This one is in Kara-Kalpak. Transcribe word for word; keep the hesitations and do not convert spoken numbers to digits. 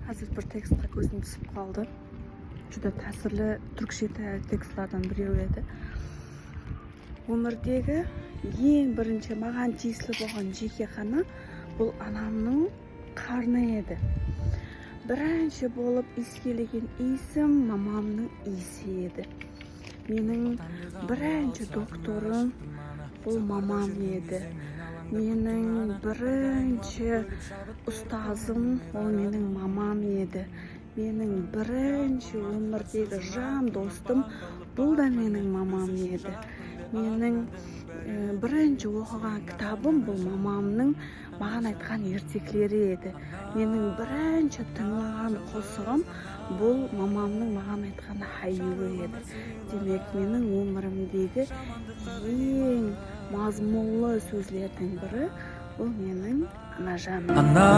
Házir bir tekstke kózim túsip qaldı. Júdá tásirli túrkshe te-, tekstlerden birewi edi. Ómirdegi eń birinshi maǵan tiyisli bolǵan jeke xana bul anamnıń qarnı edi. Birinshi bolıp iyiskelegen iyisim mamamnıń iyisi edi. Meniń birinshi doktorım bul mamam edi. Meniń birinshi ustazım ol meniń mamam edi. Meniń birinshi ómirdegi jan dostım bul da meniń mamam edi. Meniń, e, birinshi oqıǵan kitabım bul mamamnıń maǵan aytqan ertekleri edi. Meniń birinshi tıńlaǵan qosıǵım bul mamamnıń maǵan aytqan háyyiwi edi. Demek, meniń ómirimdegi eń mazmunlı sózlerdiń biri bul meniń anajanım. Ana,